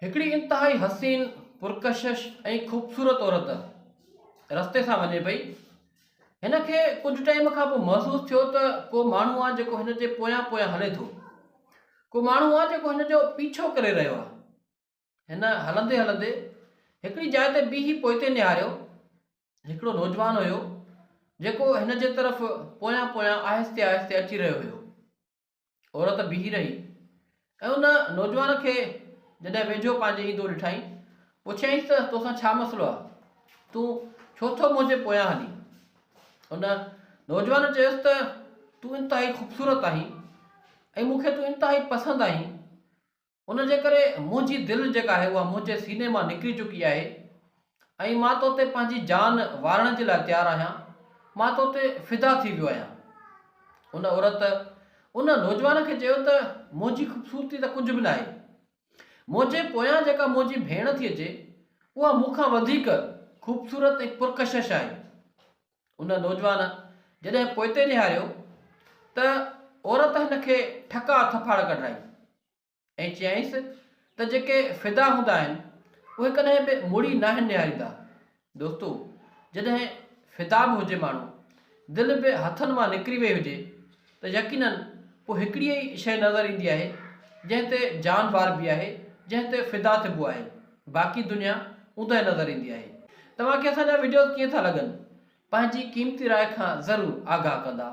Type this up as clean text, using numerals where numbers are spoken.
هڪڙي انتهائي حسين، پرڪشش ۽ خوبصورت عورت رستي سان وڃي پئي. هن کي ڪجهه ٽائيم کان پوء محسوس ٿيو ته ڪو ماڻهو آهي جيڪو هن جي پويان پويان هلي ٿو. ڪو ماڻهو آهي جيڪو هن جو پيڇو ڪري رهيو آهي. هن هلندي هلندي هڪڙي جاء تي بيهي پوئتي نهاريو. هڪڙو نوجوان هيو جيڪو هن جي طرف پويان پويان آهستي آهستي اچي رهيو هيو. عورت بيهي رهي ۽ ان نوجوان کي جڏهن ويجهو پنهنجي ايندو ڏٺائين، پڇيائينس ته توسان ڇا مسئلو آهي؟ تون ڇو ٿو منهنجي پويان هلين؟ ان نوجوان چيس ته تون انتهائي خوبصورت آهين ۽ مون کي تون انتهائي پسند آهين، ان جي ڪري منهنجي دل جيڪا آهي اها منهنجي سيني مان نڪري چڪي آهي ۽ مان تو تي پنهنجي جان وارڻ جي لاء تيار آهيان، مان تو تي فدا ٿي ويو آهيان. ان عورت ان نوجوان کي چيو ته منهنجي خوبصورتي ته ڪجهه به ناهي. منهنجي پويان جيڪا منهنجي ڀيڻ ٿي اچي اها مون کان وڌيڪ خوبصورت ۽ پرڪشش آهي. ان نوجوان جڏهن پوئتي نهاريو ته عورت هن کي ٺڪا ٿڦاڙ ڪڍرائي. ۽ چيائينس ته جيڪي فدا هوندا آهن اهي ڪڏهن به مڙي ناهن نهاريندا. دوستو! جڏهن فدا به هجي ماڻهو، دل به هٿن مان نڪري وئي هجي ته يقينن پوء هڪڙي ئي شيء نظر ايندي آهي جنهن تي جان واربي آهي، جنهن تي فدا ٿبو آهي، باقي دنيا اوندهه نظر ايندي آهي. توهان کي اسان جا وڊيوز ڪيئن ٿا لڳن؟ پنهنجي قيمتي راء کان ضرور آگاهه ڪندا.